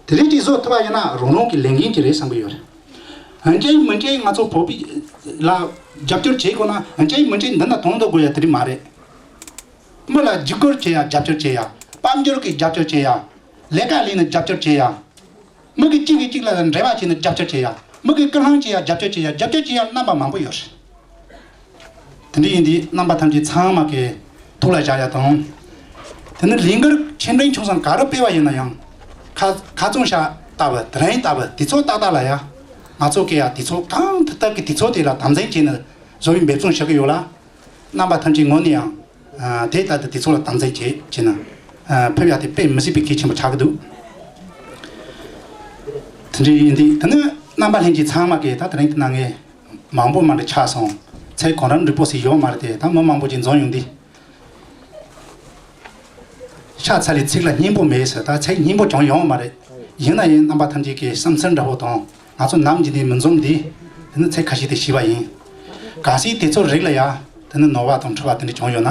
དེ་རིགས་ཀྱིས་བཟོ་ཐུབ་པ་ཡིན་ན་རང་རང་གི་ལས་འགན་ཅིག་རེད་བསམ་གྱི་ཡོད་རེད། འོན་ཀྱང་མི་འདྲའི་ང་ཚོ་བོད་པའི་ལ་རྒྱབ་སྐྱོར་བྱེད་དགོས་ན་འོན་ཀྱང་མི་འདྲའི་འདི་ན་དོན་དུ་དགོས་ཡ་དེ་རིགས་མ་རེད། མི་ལ་བརྒྱུད་སྐུར་བྱེད་ཡ་རྒྱབ་སྐྱོར་བྱེད་ཡ། དཔལ་འབྱོར་གྱི་རྒྱབ་སྐྱོར་བྱེད་ཡ། ལས་ཀ་ལས་ནས་རྒྱབ་སྐྱོར་བྱེད་ཡ། མི་གི་གཅིག་གིས་གཅིག་ལ་འབྲེལ་བ་བྱས་ནས་རྒྱབ་སྐྱོར་བྱེད་ཡ། མི་གི་ཀུན་སློང་བྱེད་ཡ་རྒྱབ་སྐྱོར་བྱེད་ཡ་རྒྱབ་སྐྱོར་བྱེད་ཡ་རྣམ་པ་མང་པོ་ཡོད་རེད། དེ་འདྲ་ཡིན་དུས་རྣམ་པ་ཐམས་ཅད་ཚང་མ་གི་ཐུགས་ལ་བཞག་ཡ་དང་། དེ་ནི་ལས་འགུལ་ཆེ་འབྲིང་ཆུང་གསུམ་ག་རེ་སྤེལ་བ་ཡིན་ན་ཡང་། ཁ་ཁ་ཚོན་ཤ་ལྟ་བུ་དེ་རིང་ལྟ་བུ་དུས་ཚོད་ཏག་ཏག་ལ་ཡ། ང་ཚོ་གི་ཡ་དུས་ཚོད་གང་ཐུབ་ཐབས་ཀྱི་དུས་ཚོད་དེ་ལ་དམ་འཛིན་བྱས་ནས་བཟོ་བའི་འབད་བརྩོན་བྱེད་ཀྱི་ཡོད་ལ། རྣམ་པ་ཐམས་ཅད་ངོས་ནས་ཡང་། དེ་ལྟར་དུ་དུས་ཚོད་ལ་དམ་འཛིན་བྱེད་བྱས་ན། ཕེབས་ཡ་དེ་དཔེ་མི་སྲིད་པའི་གལ་ཆེན་པོ་ཆགས་ཀྱི་འདུག་དེ་འདྲ་ཡིན་དུས་དེ་ནི་རྣམ་པ་ལྷན་རྒྱས་ཚང་མ་གིས་ད་དེ་རིང་དེ་ན་ངས་མང་པོ་མ་འདྲ་ཆགས་སོང་། ཚེ་གང་རབ་འགྲིག་པོ་ཞིག་ཡོད་མ་རེད་དེ་ད་མི་མང་པོ་ཅིག་འཛོམས་ཡོང་དུས། ཤ་ཚ་ལས་ཚིག་ལ་སྙན་པོ་མེད་ཟེར་ད་ཚིག་སྙན་པོ་ཀྱང་ཡོང་མ་རེད། ཡིན་ན་ཡང་རྣམ་པ་ཐམས་ཅད་ཀྱི་བསམ་ཚུལ་འདྲ་པོ་དང་ང་ཚོ་ནམ་རྒྱུན་ནས་མི་འཛོམས་དུས་དེ་ནི་ཚིག་ཁ་ཤས་དེ་ཞུས་པ་ཡིན། གལ་སྲིད་དེ་ཚོ་རིགས་ལ་ཡ་དེ་ནི་ནོར་བ་དང་འཁྲུལ་བ་དེ་འདྲ་བྱུང་ཡོད་ན།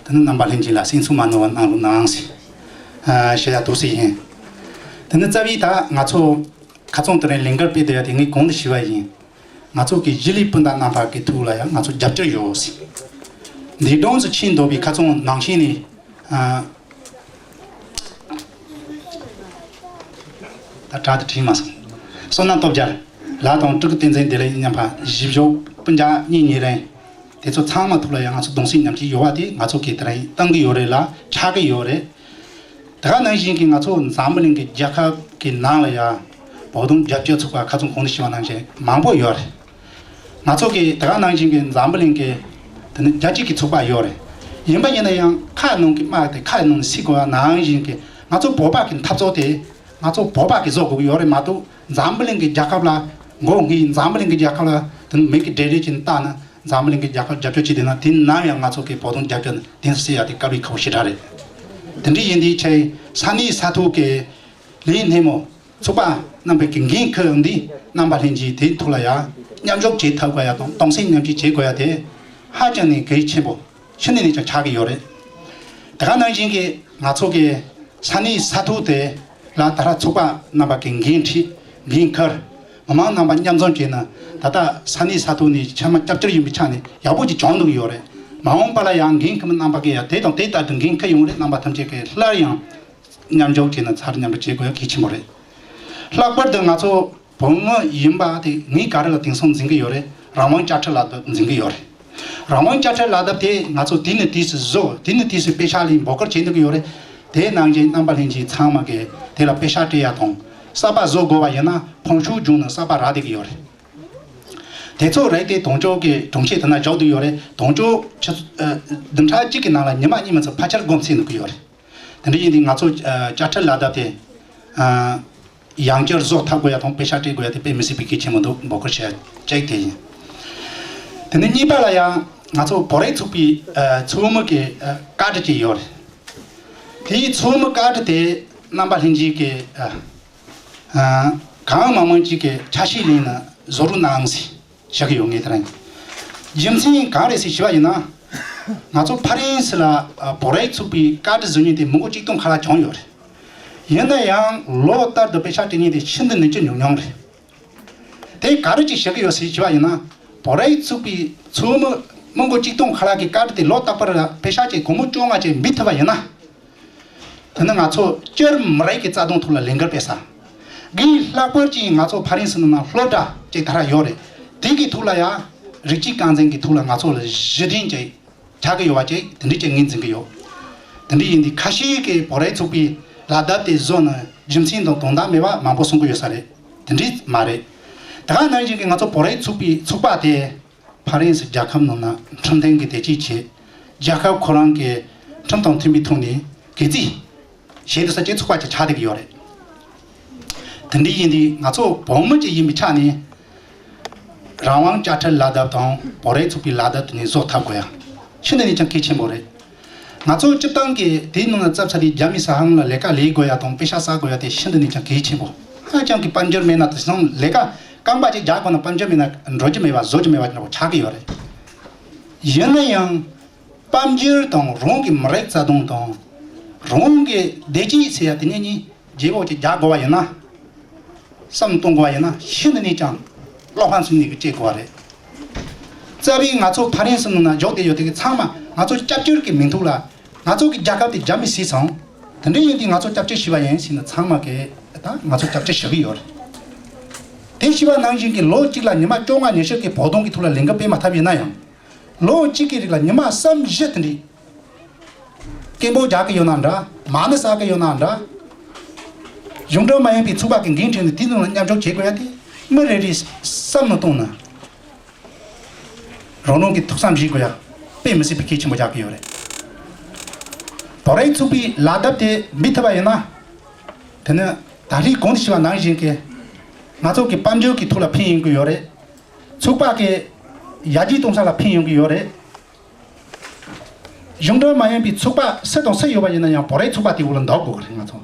དེ་ནི་རྣམ་པ་ལྷན་རྒྱས་ལ་སེམས་ཚོར་མ་གནང་བ་གནང་རོགས་གནང་ཞེས་ཞུ་ཡ་འདུག་སེ་ཡིན། དེ་ནི་རྩ་བའི་ད་ང་ཚོ་ཁ་ཚོན་དེ་རིང་ལས་འགུལ་སྤེལ་བསྡད་ཡ་དེ་ངས་གོང་དུ་ཞུས་པ་ཡིན། ང་ཚོ་གི་གཞིས་ལུས་སྤུན་ཟླ་རྣམ་པ་གི་ཐུགས་ལ་ཡང་ང་ཚོ་རྒྱབ་སྐྱོར་ཡོད་ཟེར། འདས་གྲོངས་སུ་ཕྱིན་འདུག་པའི་ཁ་ཚོན་ནང་བཞིན་ནི། ཨ། ད་དྲ་དུ་བྲིས་མ་སོང་། བསོད་ནམས་སྟོབས་རྒྱལ་ལགས་དང་སྤྲུལ་སྐུ་བསྟན་འཛིན་བདེ་ལེགས་མཉམ་པ་བཞི་བཞུགས་སྤུན་ཀྱག་གཉིས་གཉིས་རེད། དེ་ཚོ་ཚང་མ་ཐུགས་ལ་ཡང་ང་ཚོ་གདུང་སེམས་མཉམ་སྐྱེད་ཡོད་པ་དེ་ང་ཚོ་གི་དེ་རིང་བཏང་གི་ཡོད་རེད་ལ་ཆགས་ཀྱི་ཡོད་རེད། དེ་ག་ནང་བཞིན་གྱི་ང་ཚོ་འཛམ་བུ་གླིང་གི་རྒྱལ་ཁབ་ཀྱི་ནང་ལ་ཡང་བོད་དོན་རྒྱབ་སྐྱོར་ཚོགས་པ་ཁ་ཚོན་གོང་དུ་ཞུས་པ་ནང་བཞིན་མང་པོ་ཡོད་རེད། ང་ཚོ་གི་དེ་ག་ནང་བཞིན་གྱི་འཛམ་བུ་གླིང་གི་དེ་ནི་རྒྱལ་སྤྱི་གི་ཚོགས་པ་ཡོད་རེད། ཡིན་པ་ཡིན་ན་ཡང་ཁ་ནང་གི་དམག་དེ་ཁ་ནང་ནས་སེལ་དགོས་པ་ནང་བཞིན་གྱི་ང་ཚོ་བོད་པ་གི་འཐབ་རྩོད་དེ་ང་ཚོ་བོད་པ་གི་བཟོ་དགོས་ཀྱི་ཡོད་རེད་མ་གཏོགས་འཛམ་བུ་གླིང་གི་རྒྱལ་ཁབ་ལ་མགོ་སྔས་འཛམ་བུ་གླིང་གི་རྒྱལ་ཁབ་ལ་དེ་ནི་མིག་གི་འབྲས་རིས་ཀྱི་ལྟ་ན། འཛམ་བུ་གླིང་གི་རྒྱལ་ཁབ་རྒྱབ་སྐྱོར་བྱས་བསྡད་ན་དེ་ནམ་ཡང་ང་ཚོ་གི་བོད་དོན་རྒྱབ་སྐྱོར་ནི་དེང་སང་ཡ་དེ་དཀའ་བའི་ཁག་པོ་ཞེ་དྲག་རེད། དེ་འདྲ་ཡིན་དུས་ཆེ་ས་གནས་ས་ཐོག་གི་ལས་སྣེ་མོ་ཚོགས་པ་རྣམ་པའི་གི་འགན་འཁུར་འདི་རྣམ་པ་ལྷན་རྒྱས་དེའི་ཐོག་ལ་ཡ་མཉམ་འཇོག་བྱེད་ཐུབ་དགོས་ཡ་དང་གདུང་སེམས་མཉམ་སྐྱེད་བྱེད་དགོས་ཡ་དེ་ཧ་ཅང་ནས་གལ་ཆེན་པོ་ཤིན་ཏུ་ནས་ཀྱང་ཆགས་ཀྱི་ཡོད་རེད། དེ་ག་ནང་བཞིན་གྱི་ང་ཚོ་གི་ས་གནས་ས་ཐོག་དེ་ལ་ད་ལྟ་ཚོགས་པ་རྣམ་པ་གི་འགན་འཁྲི་འགན་འཁུར། མི་མང་རྣམ་པ་མཉམ་འཛོམས་བྱས་ན་ད་ལྟ་ས་གནས་ས་ཐོག་ནས་ཚང་མ་སྐྱབས་བཅོལ་ཡིན་པའི་ཆ་ནས་ཡག་པོ་ཅིག་བྱུང་འདུག་ཡོད་རེད། མ་འོངས་པ་ལ་ཡང་འགན་འཁུར་མི་རྣམ་པ་གིས་ཡང་དེ་དང་དེ་ལྟར་དུ་འགན་འཁུར་ཡོང་རེད། རྣམ་པ་ཐམས་ཅད་ཀྱིས་སླར་ཡང་མཉམ་འཇོག་བྱས་ན་ཚར་མཉམ་དུ་བྱེད་དགོས་ཡ་གལ་ཆེན་པོ་རེད། ལྷག་པར་དུ་ང་ཚོ་བོད་མི་ཡིན་པ་དེ་ངས་ག་རེ་ལ་དེང་སང་འཛིན་གྱི་ཡོད་རེད། རང་དབང་དཔྱ་ཁྲལ་ལག་དེབ་འཛིན་གྱི་ཡོད་རེད། རང་དབང་དཔྱ་ཁྲལ་ལག་དེབ་དེ་ང་ཚོ་དུས་ནས་དུས་སུ་བཟོ་དུས་ནས་དུས་སུ་པེ་ཤག་ལ་འབོད་སྐུལ་བྱེད་འདུག་གི་ཡོད་རེད། དེའི་ནང་བཞིན་རྣམ་པ་ལྷན་རྒྱས་ཚང་མ་གིས་དེ་ལ་པེ་ཤག་སྤྲད་ཡ་དང་གསར་པ་བཟོ་དགོས་པ་ཡིན་ན་ཕོན་ཤུགས་བྱུང་ནས་གསར་པ་རག་བསྡད་ཀྱི་ཡོད་རེད། དེ་ཚོ་རེད་དེ་དོན་གཅོད་ཀྱི་དྲུང་ཆེ་དེ་ན་བཞག་འདུག་ཡོད་རེད། དོན་གཅོད་ཆུ་ཚོད་ཨ་བདུན་ཕྲག་གཅིག་གི་ནང་ལ་ཉི་མ་གཉིས་མ་ཚད་ཕལ་ཆེར་སྒོམ་ཚིག་འདུག་གི་ཡོད་རེད། དེ་འདྲ་ཡིན་དུས་ང་ཚོ་ཨ་དཔྱ་ཁྲལ་ལག་དེབ་དེ་ཨ། ཡང་བསྐྱར་བཟོ་ཐབས་དགོས་ཡ་དང་པེ་ཤག་སྤྲད་དགོས་ཡ་དེ་དཔེ་མི་སྲིད་པའི་གལ་ཆེན་པོ་འདུག་འབོད་སྐུལ་བྱེད་ཡ་གཅིག་དེ་ཡིན། དེ་ནས་གཉིས་པ་ལ་ཡང་ང་ཚོ་བོད་རིགས་ཚོགས་པའི་ཨ་ཚོགས་མི་གི་ཨ་བཀའ་འདྲི་ཅིག་ཡོད་རེད། དེའི་ཚོགས་མི་བཀའ་འདྲི་དེ་རྣམ་པ་ལྷན་རྒྱས་ཀྱི་ཨ་ཨ་གང་མང་མང་ཅིག་གི་ཆ་ཤས་ལེན་ན་བཟོ་རོགས་གནང་ཟེར་བཤད་གི་ཡོད། ངས་དེ་རིང་རྒྱུ་མཚན་གང་རེད་ཟེར་ཞུས་པ་ཡིན་ན། ང་ཚོ་ཕ་རན་སི་ལ་ཨ་བོད་རིགས་ཚོགས་པའི་བཀའ་འདྲི་ཟེར་མཁན་དེ་མི་མགོ་གཅིག་སྟོང་ཁ་ལ་བྱུང་ཡོད་རེད། ཡིན་ན་ཡང་ལོ་ལྟར་དུ་པེ་ཤག་སྤྲད་མཁན་དེ་ཤིན་ཏུ་ནས་ཀྱང་ཉུང་ཉུང་རེད། དེ་ག་རེ་ཅིག་བཤད་ཀྱི་ཡོད་ཟེར་ཞུས་པ་ཡིན་ན། བོད་རིགས་ཚོགས་པའི་ཚོགས་མི་མི་མགོ་གཅིག་སྟོང་ཁ་ལག་གི་བཀའ་འདྲི་དེ་ལོ་རྟག་པར་པེ་ཤག་ཅིག་སྒོར་མོ་བཅོ་ལྔ་ཅིག་འབུད་ཐུབ་པ་ཡིན་ན། དེ་ནི་ང་ཚོ་སྤྱིར་མི་རིགས་ཀྱི་རྩ་དོན་ཐོག་ལ་ལས་འགུལ་སྤེལ་ས། གི་ལྷག་པར་གྱིས་ང་ཚོ་ཕ་རན་སི་ནང་ན་སློབ་གྲྭ་ཅིག་དེ་ར་ཡོད་རེད། དེ་གི་ཐོག་ལ་ཡང་རིགས་གཅིག་རྐང་འཛིན་གྱི་ཐོག་ལ་ང་ཚོ་ལ་གཞི་རྟེན་ཅིག་ཆགས་ཀྱི་ཡོད་པ་ཅིག་དེ་འདྲ་ཅིག་ངོས་འཛིན་གྱི་ཡོད། དེ་འདྲ་ཡིན་དུས་ཁ་ཤས་ཀྱིས་བོད་རིགས་ཚོགས་པའི་ལག་དེབ་དེ་བཟོ་ན་རྒྱུ་མཚན་དང་དོན་དག་མེད་པ་མང་པོ་གསུང་གི་ཡོད་ས་རེད། དེ་འདྲ་མ་རེད། དེ་ག་ནང་བཞིན་གྱི་ང་ཚོ་བོད་རིགས་ཚོགས་པའི་ཚོགས་པ་དེ་ཕ་རན་སི་རྒྱལ་ཁབ་ནང་ན་ཁྲིམས་མཐུན་གྱི་བདེ་སྐྱིད་ཆེད་རྒྱལ་ཁབ་ཁོ་རང་གི་ཁྲིམས་དང་མཐུན་པའི་ཐོག་ནས་གི་རྩིས་བྱེད་དུ་ས་ཅིག་ཚོགས་པ་ཅིག་ཆགས་བསྡད་ཀྱི་ཡོད་རེད། དེ་འདྲ་ཡིན་དུས་ང་ཚོ་བོད་མི་ཅིག་ཡིན་པའི་ཆ་ནས་རང་དབང་དཔྱ་ཁྲལ་ལག་དེབ་དང་བོད་རིགས་ཚོགས་པའི་ལག་དེབ་དེ་ནས་བཟོ་ཐུབ་དགོས་ཡ་ཤིན་ཏུ་ནས་ཀྱང་གལ་ཆེན་པོ་རེད། ང་ཚོ་སྤྱིར་བཏང་གི་དེའི་ནང་ལ་བཙུད་ཚར་དུས་རྒྱ་མི་ས་ཧང་ལ་ལས་ཀ་ལས་དགོས་ཡ་དང་པེ་ཤག་བསགས་དགོས་ཡ་དེ་ཤིན་ཏུ་ནས་ཀྱང་གལ་ཆེན་པོ། ཧ་ཅང་གི་དཔལ་འབྱོར་མེད་ན་དེ་སོང་ལས་ཀ་རྐང་པ་ཅིག་རྒྱག་དགོས་ན་དཔལ་འབྱོར་མེད་ན་འགྲོ་རྒྱུ་མེད་པ་བཟོ་རྒྱུ་མེད་པ་འདྲ་པོ་ཆགས་ཀྱི་ཡོད་རེད། ཡིན་ན་ཡང་དཔལ་འབྱོར་དང་རང་གི་མི་རིགས་རྩ་དོན་དང་རང་གི་བདེ་སྐྱིད་ཟེར་ཡ་དེ་གཉིས་གཉིས་བརྗེ་པོ་ཅིག་རྒྱག་དགོས་པ་ཡིན་ན། བསམ་གཏོང་དགོས་པ་ཡིན་ན་ཤིན་ཏུ་ནས་ཀྱང་བློ་ཕམ་ཟེར་ནས་ཀྱི་བྱེད་དགོས་པ་རེད། རྩ་བའི་ང་ཚོ་ཕ་རན་སི་ནང་ན་འཇོག་བསྡད་ཡོད་དེ་གི་ཚང་མ་ང་ཚོ་སྐྱབས་བཅོལ་གྱི་མིང་ཐོག་ལ་ང་ཚོ་གི་རྒྱལ་ཁབ་དེ་རྒྱ་མི་ཟས་སོང་། དེ་འདྲ་ཡིན་དུས་ང་ཚོ་སྐྱབས་བཅོལ་ཞུས་པ་ཡིན་ཟེར་ནས་ཚང་མ་གི་ད་ང་ཚོ་སྐྱབས་བཅོལ་ཞུ་གི་ཡོད་རེད། དེ་ཞུས་པ་ནང་བཞིན་གྱི་ལོ་གཅིག་ལ་ཉི་མ་བཅོ་ལྔ་ཉི་ཤུ་གི་བོད་དོན་གྱི་ཐོག་ལ་ལས་འགུལ་སྤེལ་མ་ཐུབ་ཡིན་ན་ཡང་། ལོ་གཅིག་གི་རིང་ལ་ཉི་མ་བསམ་བཞི་དེ་འདྲའི་སྐད་འབོད་རྒྱག་གི་ཡོད་ན་འདྲ། མ་ཎི་བསགས་གི་ཡོད་ན་འདྲ། གཞུང་འབྲེལ་མ་ཡིན་པའི་ཚོགས་པ་གི་འགན་འཁྲི་ནས་དེའི་ནང་ལ་མཉམ་ཞུགས་བྱེད་དགོས་ཡ་དེ་མི་རེ་རེས་བསམ་བློ་གཏོང་ན། རང་རང་གི་ཐུགས་བསམ་བཞེས་དགོས་ཡ་དཔེ་མི་སྲིད་པའི་གལ་ཆེན་པོ་རྒྱག་གི་ཡོད་རེད། བོད་རིགས་ཚོགས་པའི་ལག་དེབ་དེ་འབུད་ཐུབ་པ་ཡིན་ན། དེ་ནི་ད་རེས་གོང་དུ་ཞུས་པ་ནང་བཞིན་གྱི་ང་ཚོ་གི་དཔལ་འབྱོར་གྱི་ཐོག་ལ་ཕན་ཡོང་གི་ཡོད་རེད། ཚོགས་པ་གི་ཡར་རྒྱས་གཏོང་ས་ལ་ཕན་ཡོང་གི་ཡོད་རེད། གཞུང་འབྲེལ་མ་ཡིན་པའི་ཚོགས་པ་སུ་དང་སུ་ཡོད་པ་ཡིན་ན་ཡང་བོད་རིགས་ཚོགས་པ་དེའི་འོག་ལ་འདུ་དགོས་ཀྱི་རེད་ང་ཚོ།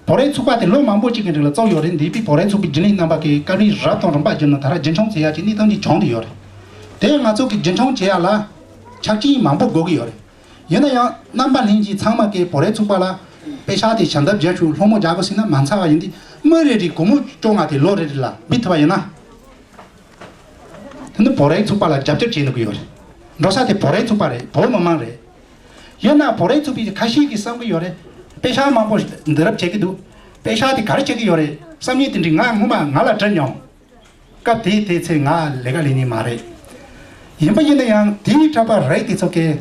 བོད་རིགས་ཚོགས་པ་དེ་ལོ་མང་པོ་ཅིག་གི་རིང་ལ་བཙུགས་ཡོད་རེད། འདས་པའི་བོད་རིགས་ཚོགས་པའི་རྒྱུན་ལས་རྣམ་པ་གིས་བཀའ་དྲིན་རབ་དང་རིམ་པ་བརྒྱབ་ནས་ད་ར་རྒྱུན་འཁྱོངས་བྱེད་ཡག་གི་གནས་སྟངས་ཅིག་བྱུང་བསྡད་ཡོད་རེད། དེ་ང་ཚོ་གིས་རྒྱུན་འཁྱོངས་བྱེད་ཡག་ལ་ཆ་རྐྱེན་མང་པོ་དགོས་ཀྱི་ཡོད་རེད། ཡིན་ན་ཡང་རྣམ་པ་ལྷན་རྒྱས་ཚང་མ་གིས་བོད་རིགས་ཚོགས་པ་ལ་ པེ་ཤག་དེ་ཞལ་འདེབས་རྒྱག་ཆོག་སློང་མོ་རྒྱག་དགོས་ཟེར་ན་མ་འཚམ་པ་ཡིན་དུས་མི་རེ་རེ་སྒོར་མོ་བཅོ་ལྔ་དེ་ལོ་རེ་རེ་ལ་འབུལ་ཐུབ་པ་ཡིན་ན། དེ་ནི་བོད་རིགས་ཚོགས་པ་ལ་རྒྱབ་སྐྱོར་བྱེད་ནུས་ཀྱི་ཡོད་རེད། འགྲོ་ས་དེ་བོད་རིགས་ཚོགས་པ་རེད། བོད་མི་མང་རེད། ཡིན་ན་བོད་རིགས་ཚོགས་པའི་ཁ་ཤས་ཀྱིས་བསམ་གྱི་ཡོད་རེད། པེ་ཤག་མང་པོ་འདི་རབས་བྱེད་ཀྱི་འདུག་པེ་ཤག་དེ་ག་རེ་བྱེད་ཀྱི་ཡོད་རེད་བསམ་ཡས་དེ་འདྲའི་ང་སྔོན་མ་ང་ལ་དྲིས་མྱོང་། སྐབས་དེའི་དེའི་ཚེ་ང་ལས་ཀ་ལས་ཉན་མ་རེད། ཡིན་པ་ཡིན་ན་ཡང་དེའི་གྲྭ་པ་རིགས་དེ་ཚོ་གིས་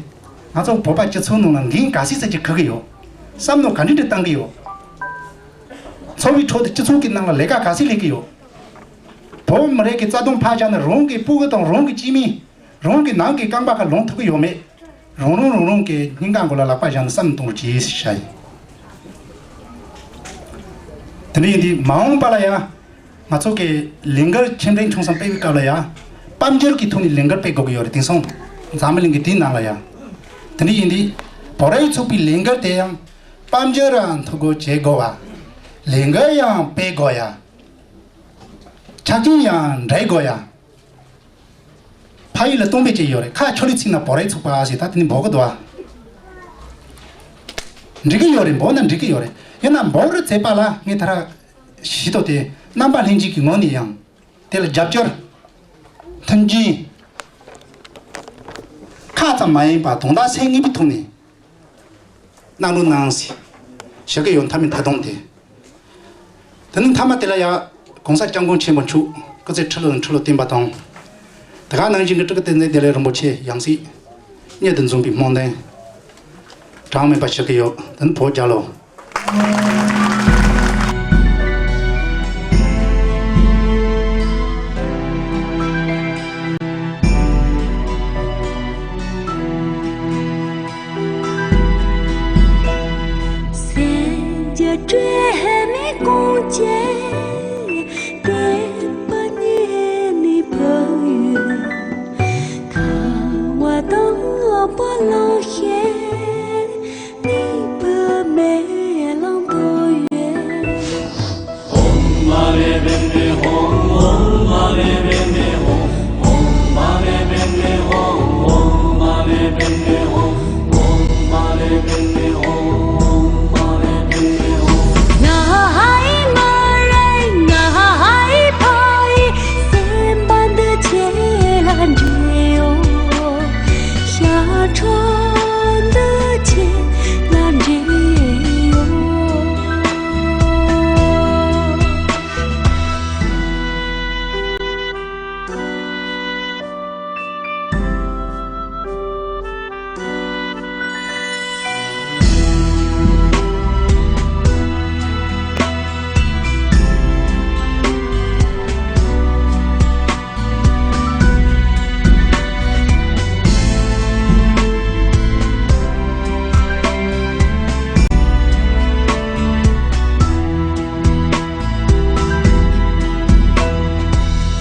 ང་ཚོ་བོད་པ་སྤྱི་ཚོགས་ནང་ལ་འགན་ག་ཚད་ཚད་ཅིག་འཁུར་གྱི་ཡོད། བསམ་བློ་ག་འདྲ་འདྲ་བཏང་གི་ཡོད། འཚོ་བའི་ཁྲོད་དུ་སྤྱི་ཚོགས་ཀྱི་ནང་ལ་ལས་ཀ་ག་ཚད་ལས་ཀྱི་ཡོད། བོད་མི་རིགས་ཀྱི་རྩ་དོན་ཕར་བཞག་ན་རང་གི་སྤུ་གུ་དང་རང་གི་སྐྱེ་དམན། རང་གི་ནང་གི་རྐང་པ་ཁ་ལོང་ཐུབ་ཀྱི་ཡོད་མེད། རང་རང་རང་རང་གི་སྙིང་ག་མགོ་ལ་ལག་པ་བཞག་ནས་བསམ་བློ་གཏོང་རོགས་གྱིས་ཞེས་བཤད་ཡིན། དེ་འདྲ་ཡིན་དུས་མ་འོངས་པ་ལ་ཡང་ང་ཚོ་གི་ལས་འགུལ་ཆེ་འབྲིང་ཆུང་གསུམ་སྤེལ་བའི་སྐབས་ལ་ཡང་དཔལ་འབྱོར་གྱི་ཐོག་ནས་ལས་འགུལ་སྤེལ་དགོས་ཀྱི་ཡོད་རེད། དེང་སང་འཛམ་བུ་གླིང་གི་དེའི་ནང་ལ་ཡང་། དེ་འདྲ་ཡིན་དུས་བོད་རིགས་ཚོགས་པའི་ལས་འགུལ་དེ་ཡང་དཔལ་འབྱོར་རང་ཐུགས་ཁུར་བྱེད་དགོས་པ། ལས་འགུལ་ཡང་སྤེལ་དགོས་ཡ། ཆ་རྐྱེན་ཡང་འགྲིག་དགོས་ཡ། ཕ་ཡུལ་ལ་གཏོང་ཕོད་ཅིག་ཡོད་རེད། ཁ་ཆོ་ལི་ཚིག་ན་བོད་རིགས་ཚོགས་པ་ཟེར་ད་དེ་ནི་འབོད་གི་འདུག་ཨ། འགྲིག་གི་ཡོད་རེད། འབོད་ན་འགྲིག་གི་ཡོད་རེད། ཡིན་ན་འབོད་རུ་བྱེད་པ་ལ་ངས་ད་ར་ཞུས་ཏོ་དེ་རྣམ་པ་ལྷན་སྦྱོར་གྱི་ངོས་ནས་ཡང་དེ་ལ་རྒྱབ་སྐྱོར། མཐུན་རྐྱེན། ཁ་ཙམ་མ་ཡིན་པ་དོན་དག་སེམས་གཉིས་པའི་ཐོག་ནས། གནང་རོགས་གནང་ཟེར་ཞུ་གི་ཡོད། མཐའ་མའི་མཐའ་སྡོམ་དེ། དེ་ནི་མཐའ་མ་དེ་ལ་ཡང་གོང་ས་སྐྱབས་མགོན་ཆེན་པོ་མཆོག་སྐུ་ཚེ་ཁྲི་ལོ་ནས་ཁྲི་ལོ་བརྟན་པ་དང་། དེ་ག་ནང་བཞིན་གྱི་སྤྲུལ་སྐུ་བསྟན་འཛིན་བདེ་ལེགས་རིན་པོ་ཆེ་ཡང་སྲིད་མྱུར་དུ་འཛོམས་པའི་སྨོན་འདུན་གྲངས་མེད་པ་ཞུ་གི་ཡོད། དེ་ནི་བོད་རྒྱལ་ལོ། སེམས་ཀྱི་དྲི་མེད་ཀུན་གྱིས་བསྟན་པ་ཉིད་ནས་ཕུལ་ཡོད། ཁ་བ་དང་བ་ལང་ཤེས།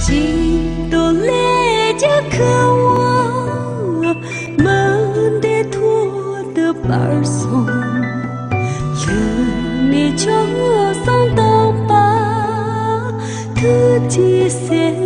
ཅིག་ཏུ་ལས་རྒྱུ་ཁུ་བ། མི་འདི་ཐོག་ཏུ་བར་སོང་། ལྷུ་མེ་ཆོག་སང་དང་པ། ཐུགས་རྗེ་སེམས་